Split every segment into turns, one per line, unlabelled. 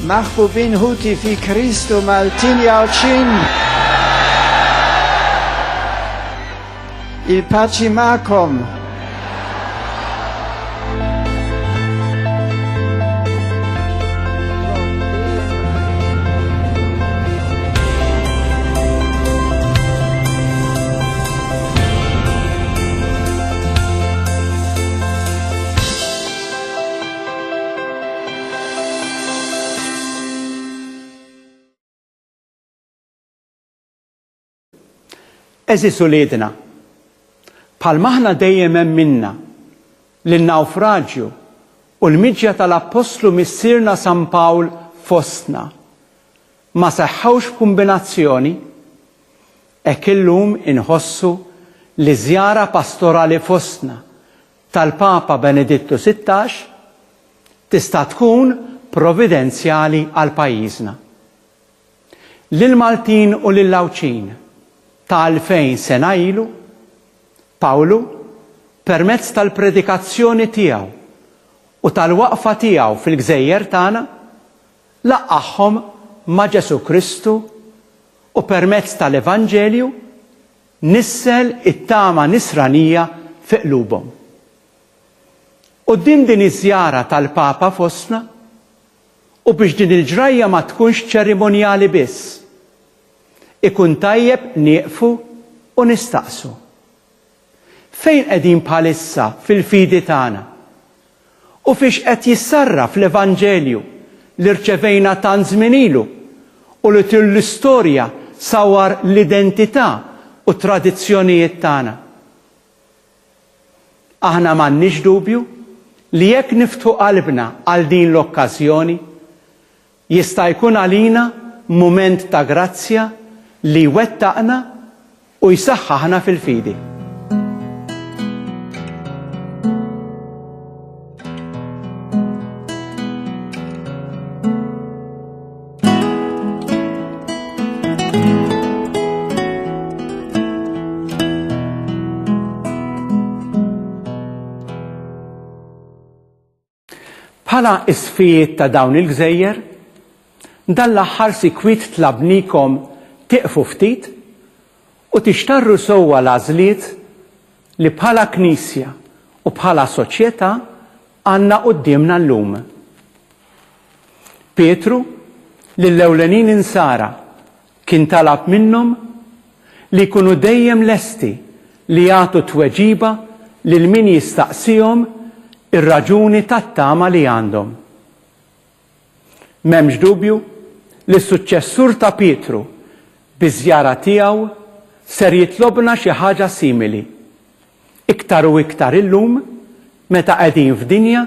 Maħbubin ħuti fi Kristu Maltin Għawdxin. Il-paċi magħkom.
Għeżież uliedna, bħalma aħna dejjem emminna li n-nawfraġju u l-miġja tal-Appostlu Missierna San Pawl fostna ma seħħewx b'kumbinazzjoni, hekk illum inħossu li ż-żjara pastorali fostna tal-Papa Benedittu 16 tista' tkun providenzjali għal pajjiżna. Lill-Maltin u lill-Għawdxin ta' 2000 sena ilu, Pawlu, permezz tal-predikazzjoni tiegħu u tal-waqfa tiegħu fil-gżejjer tagħna, laqqagħhom ma' Ġesù Kristu u permezz tal-Evanġelju nissel it-tama nisranija fi qlubhom. Quddiem din iż-żjara tal-Papa fostna, u biex din il-ġrajja ma tkunx ċerimonjali biss, ikun tajjeb nieqfu u nistaqsu, Fejn qegħdin bħalissa fil-fidi tagħna? U fiex qed jissarraf l-Evanġelju li rċevejna tant żmien ilu u li tul l-istorja sawwar l-identità u t-tradizzjonijiet tagħna? Aħna m'għandniex dubju li jekk niftħu qalbna għal din l-okkażjoni, jista' jkun għalina mument ta' grazzja li jwettaqna u jsaħħaħna fil-fidi. Bħala isqfijiet ta' dawn il-gżejjer, dan l-aħħar sikwit tlabnikom tieqfu ftit u tixtarru sewwa l-għażliet li bħala Knisja u bħala soċjetà għandna quddiemna llum. Pietru, lill-ewlenin Insara, kien talab minnhom li jkunu dejjem lesti li jagħtu tweġiba lil min jistaqsihom ir-raġuni tat-tama li għandhom. M'hemmx dubju li s-suċċessur ta' Pietru biż-żjara tiegħu ser jitlobna xi ħaġa simili, iktar u iktar illum meta qegħdin f'dinja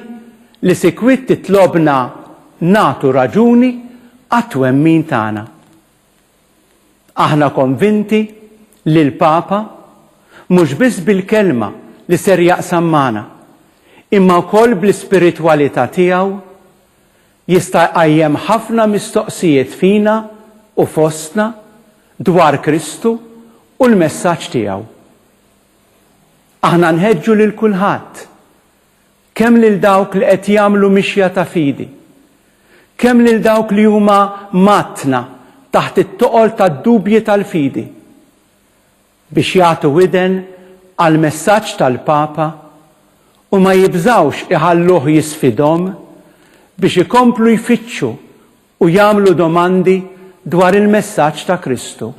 li sikwit titlobna nagħtu raġuni għat-twemmin tagħna. Aħna konvinti li l-Papa, mhux biss bil-kelma li ser jaqsam magħna, imma wkoll bl-ispiritwalità tiegħu, jista' jqajjem ħafna mistoqsijiet fina u fostna dwar Kristu u l-messaġġ tiegħu. Aħna nħeġġu lil kulħadd, kemm lil dawk li qed jagħmlu mixja ta' fidi, kemm lil dawk li huma mgħattna taħt it-toqol tad-dubji tal-fidi, biex jagħtu widen għall-messaġġ tal-Papa u ma jibżgħux iħalluh jisfidhom biex ikomplu jfittxu u jagħmlu domandi dwar il-messaġġ ta' Kristu.